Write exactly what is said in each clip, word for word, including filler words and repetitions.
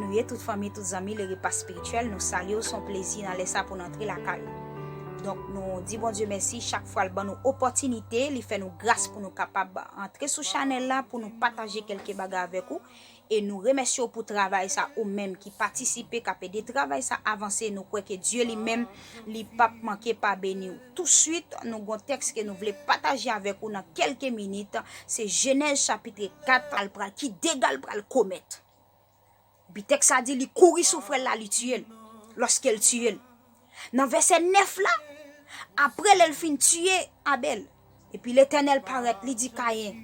Salye tout fanmi, tout zanmi, le repa espirityèl, nou salye w, se yon plezi nan lè sa pou n antre lakay ou. Donk, nou di Bondye mèsi chak fwa l ban nou opòtinite, li fè nou gras pou nou kapab antre sou chanèl la, pou nou pataje kèlke bagay avèk ou. E nou remèsye w pou travay sa, ou menm ki patisipe, k ap ede travay sa avanse. Nou kwè ke Dye li menm, li p ap manke pa beni w. Touswit, nou gon tèks ke nou vle pataje avèk ou nan kèlke minit. Se Jenèz chapit kat, al pral, ki dega l pral komèt. Bi tèks la di li kouri sou frè l la, li tiye l. Lòske l tiye l. Nan vèsè nèf la, apre lè l fin tiye Abèl, epi Letènèl parèt, li di Kayen,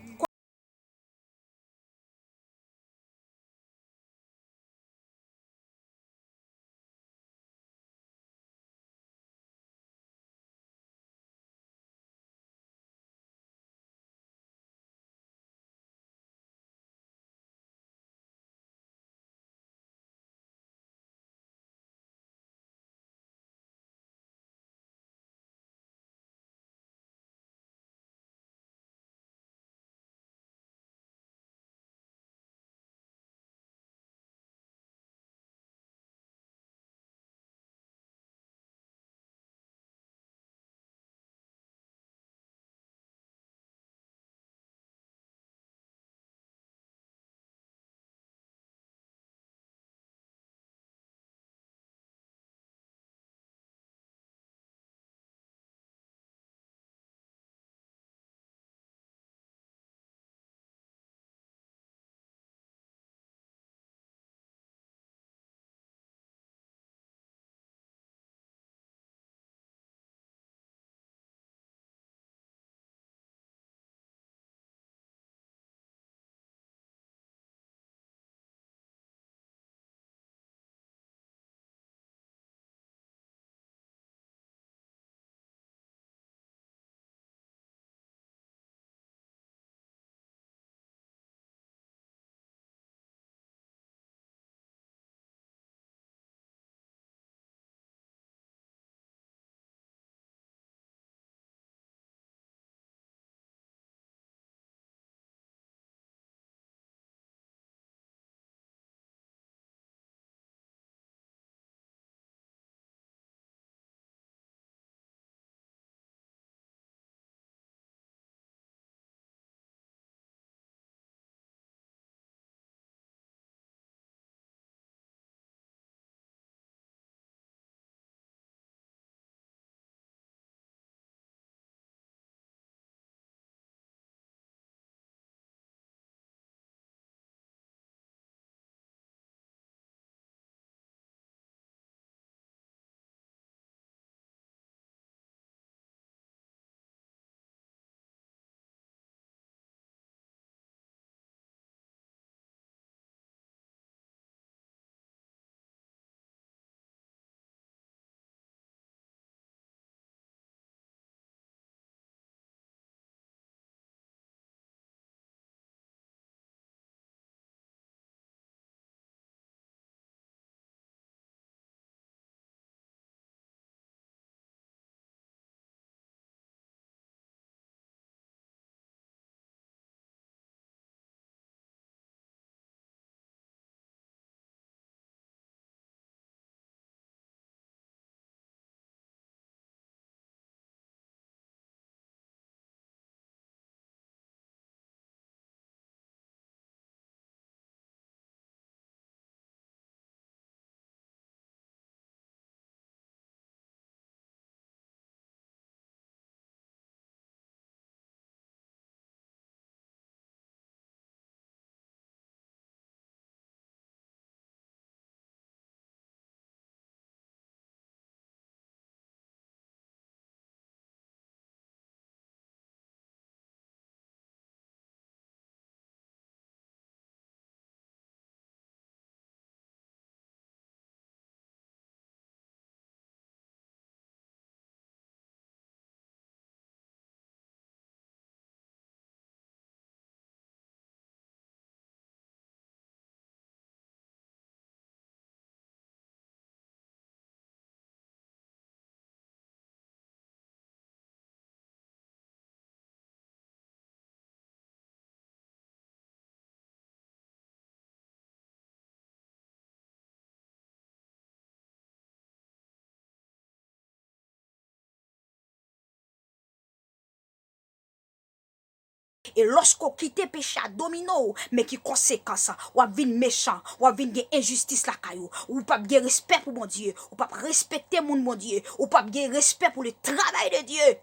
E lòske w kite peche a domine w, men ki konsekans, w ap vin mechan, w ap vin gen enjistis lakay ou, ou p ap gen respè pou Bondye, ou p ap respekte moun Bondye, ou p ap gen respè pou le travay de Dye.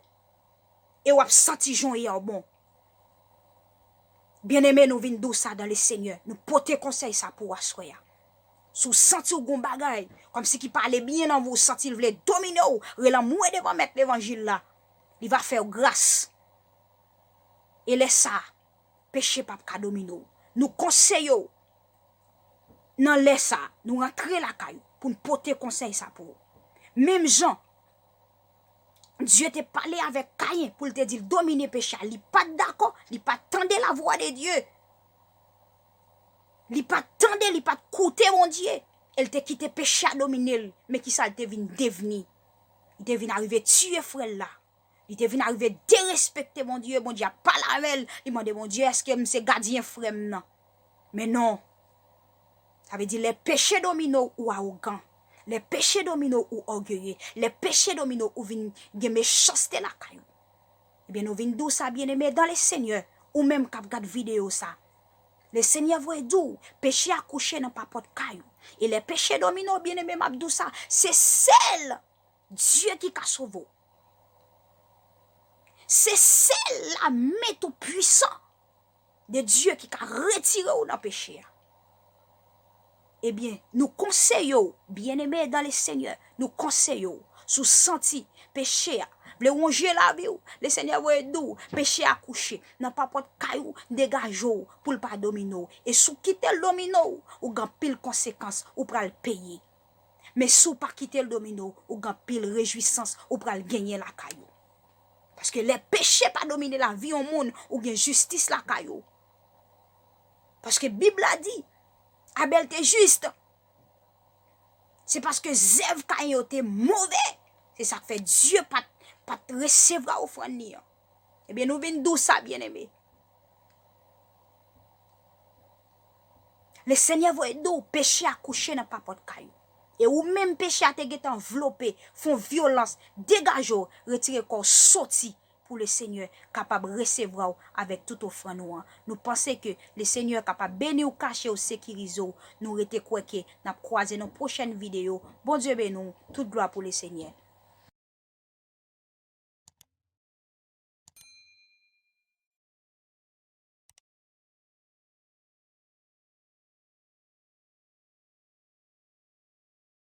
E w ap santi jan w ye a bon. Byeneme, nou vin di w sa dan le Senyè. Nou pote konsèy sa pou w aswè a. Si w santi w gon bagay, kòmsi ki pale byen nan vi w, santi l vle domine w, rele anmwe devan Mèt Levanjil la. Li va fè w gras. E lè sa, peche p ap ka domine w. Nou konseye w, nan lè sa, nou rantre lakay ou pou n pote konsèy sa pou ou. Menm jan Dye te pale avèk Kayen pou l te di l domine peche a, li pa t dakò, li pa t tande lavwa de Dye. Li pa t tande, li pa t koute Bondye. E l te kite peche a domine l. Men ki sa l te vin devni? Li te vin arive tiye frè l la. Li te vin arive derespekte Bondye. Bondye ap pale avè l. Li mande Bondye, èske m se gadyen frè m nan? Men non. Sa vle di, lè peche domine w, ou awogan. Lè peche domine w, ou ògeye. Lè peche domine w, ou vin gen mechanste lakay ou. Ebyen, nou vin di w sa, byeneme dan le Senyè, ou menm k ap gad videyo sa. Le Senyè voye di w, peche a kouche nan papòt kay ou. E lè peche domine w, byeneme, m ap di w sa, se sèl Dye ki ka sove w. Se sèl la men tou pwisan de Dye ki ka retire w nan peche a. Ebyen, nou konseye w, byeneme dan le Senyè, nou konseye w, si w santi peche a vle wonje lavi w, le Senyè voye di w, peche a kouche nan papòt kay ou, degaje w pou l pa domine w. E si w kite l domine w, ou gen anpil konsekans ou pral peye. Men si w pa kite l domine w, ou gen anpil rejwisans ou pral genyen lakay ou. Paske lè peche pa domine lavi yon moun, ou gen jistis lakay ou. Paske Bib la di, Abèl te jis. Se paske zèv Kayen yo te move. Se sa k fè Dye pa t, pa t resevwa ofrann li an. Ebyen, nou vin di w sa, byeneme. Le Senyè voye di w, peche a kouche nan papòt kay ou. E ou menm peche a te gentan vlope, fè w vyolans, degaje w, retire kò w, soti pou le Senyè kapab resevwa w avèk tout ofrann ou an. Nou panse ke le Senyè kapab beni w, kache w, sekirize w. Nou rete kwè ke n ap kwaze nan pwochèn videyo. Bondye beni w. Tout glwa pou le Senyè.